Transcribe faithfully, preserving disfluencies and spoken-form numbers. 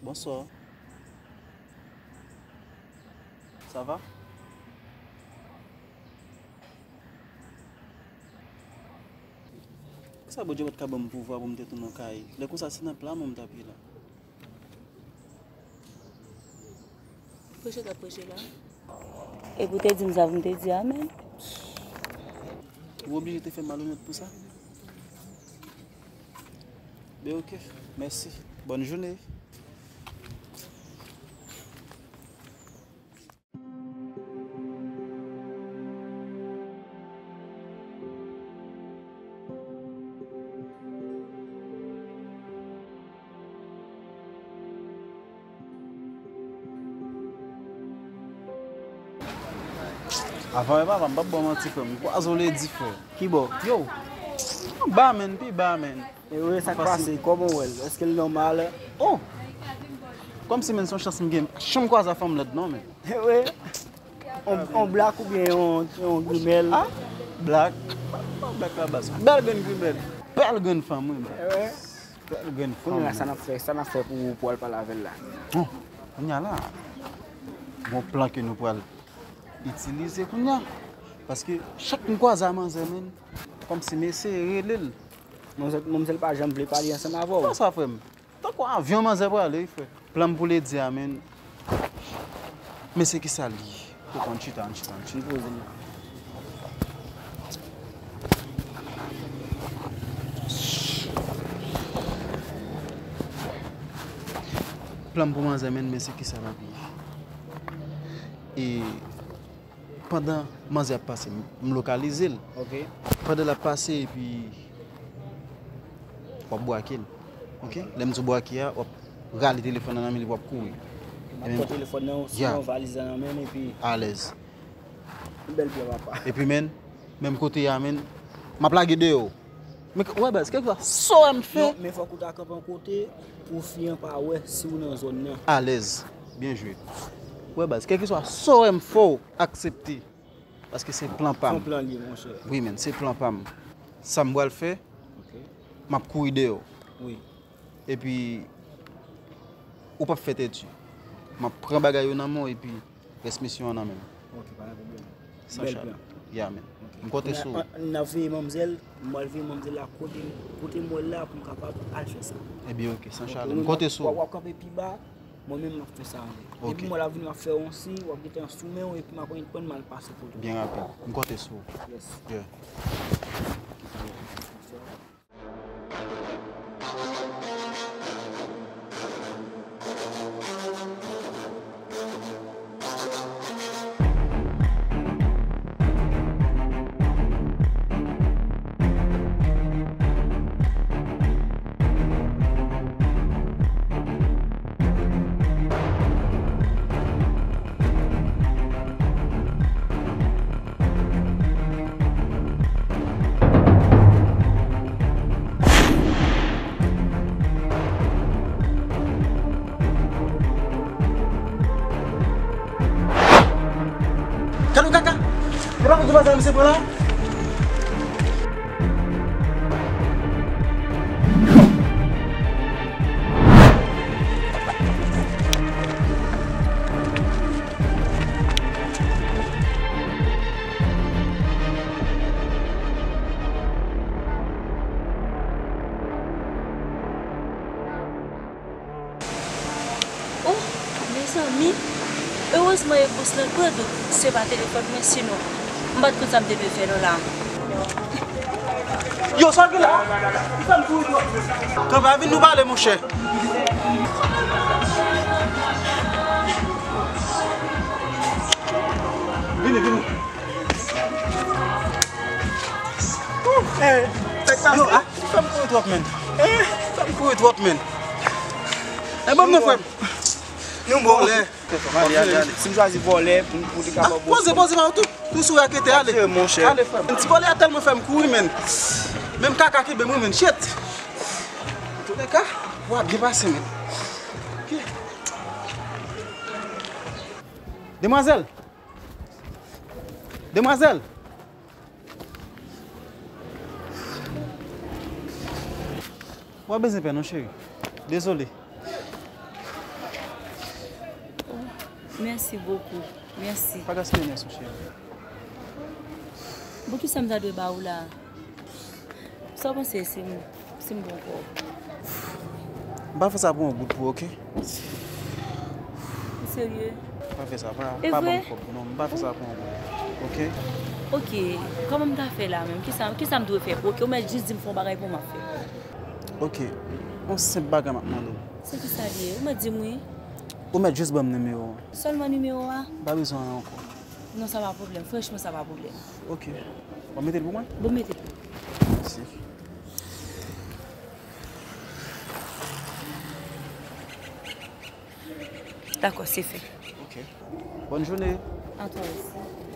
Bonsoir. Ça va? Poukisa Bondye pa t ka ban m pouvwa pou m te tounen yon kay? Lè konsa, se nan pla mwen m t ap ye la. Preche t ap preche la. Epi w te di m sa pou m te di amèn. Ou oblije te fè malonèt pou sa? Ben, ok. Mèsi. Bòn jounen. Avan e papa, m p ap ba w manti, frè m. M kwaze w ledi, frè. Ki bò? Yo, anba, menn, pi ba, menn. E wi, sa k pase? Kòman w wè l? Èske l nòmal? Oh! Kòmsi, menn, se yon chans m gen. Janm kwaze a fanm lèd, non, menn. E wi. On, on blak oubyen yon, yon grimèl? Ah, blak. Pa blak la baz. Bèl grenn grimèl. Bèl grenn fanm, wi, baz. E wi. Bèl grenn fanm. Kounye a, sa n ap fè, sa n ap fè pou, pou w al pale avè l la? Bon, kounye a la, gon plan ke nou pral itilize kounye a. Paske chak m kwaze a manzè, menn, kòmsi m eseye rele l. Manzè, manzè pa janm vle pale ansanm avè w. Kòman sa, frè m? Tankou avyon manzè prale, wi, frè. Plan m pou ledi a, menn. Men se kisa l ye? Ou konn chita, ann chita, ann chita. Li poze l la. Plan m pou manzè, menn, men se kisa l ap ye. E pandan manzè ap pase, m, m lokalize l. Ok. Pandan l ap pase, epi w ap bwake l. Ok? Lè m di w bwake a, w ap rale telefòn nan nan men li, w ap kouri. M ap pran telefòn nan, sinon valiz la nan men m, epi alèz. Bèl plan, papa. Epi, menn, menm kote a, menn, m ap lage deyò. Men, wè, baz, kèlkeswa sa w wè m fè. Non, men fòk ou ta kanpe yon kote pou fi an pa wè si w nan zòn nan. Alèz. Byen jwe. Wè, baz, kèlkeswa sa w wè m fè w, aksepte. Paske se plan pa m. Se yon plan li ye, monchè. Wi, menn, se plan pa m. Sa m pral fè, ok, m ap kouri deyò. Wi. Epi, ou p ap fè tèt di. M ap pran bagay yo nan men w, epi rès misyon an nan men m. Ok, pa gen pwoblèm. San chale. Bèl plan. Ya, menn. Ok. M konte sou ou. N ap veye manmzèl, m pral veye manmzèl la kote, kote m wè l la pou m kapab al fè sa. Ebyen, ok, san chale. M konte sou ou. W ap kanpe pi ba, mwen menm m ap fè sa anlè. Ok. Epi mwen l ap vini, m ap fè yon siy, w ap gentan sou men w, epi m ap reprann m al pase kote w. Byen rapid. M konte sou ou. Yes. Yeah. Gade yon kaka! E pa konn ki bagay misye pran la? Oh, mezanmi, erezman e bous lan pran, donk se pa telefòn mwen, sinon m pa t konn sa m te dwe fè non la. Yo, sa w gen la? Ou fè m kouri twòp. Kanpe, vin nou pale, monchè. Vini, vini. Ou fè m kouri twòp, menn. Ou fè m kouri twòp, menn. E ban m non, frè m. Nou bon. Vòlè. Si m chwazi vòlè pou, pou li kapab. Poze, poze, pa tou. Tou sou rakete, ale. Ale, frè m. Ti vòlè a tèlman fè m kouri, menn. Menm kaka kenbe m wi, menn. Shit. Antouka, w ap byen pase, menn. Ok. Demwazèl. Demwazèl. W ap bezwen pè non, cheri. Dezole. Mèsi bokou. Mèsi. Pa gaspiye enèji, cheri. Bon, kisa m ta dwe ba ou la? Sa w panse si m, si m ba w kòb? M pa fè sa pou yon goud pou ou, oke? Ou serye? M pa fè sa, pa, E pa vre? Ban m kòb, non, m pa fè sa pou yon goud, oke? Oke, kòman m ta fè la menm? Kisa, kisa m dwe fè? Oke, ou mèt jis di m fè yon bagay pou m ap fè. Oke, yon senp bagay m ap mande w. Se kisa l ye? Ou mèt di m wi. Ou mèt jis ban m nimewo w. Sèlman nimewo a? M pa bezwen anyen ankò. Non, sa pa pwoblèm. Franchman, sa pa pwoblèm. Oke. W ap mete l pou mwen? Bon, mete pou. Mèsi. Dakò, se fè. Oke. Bòn jounen. A toi aussi.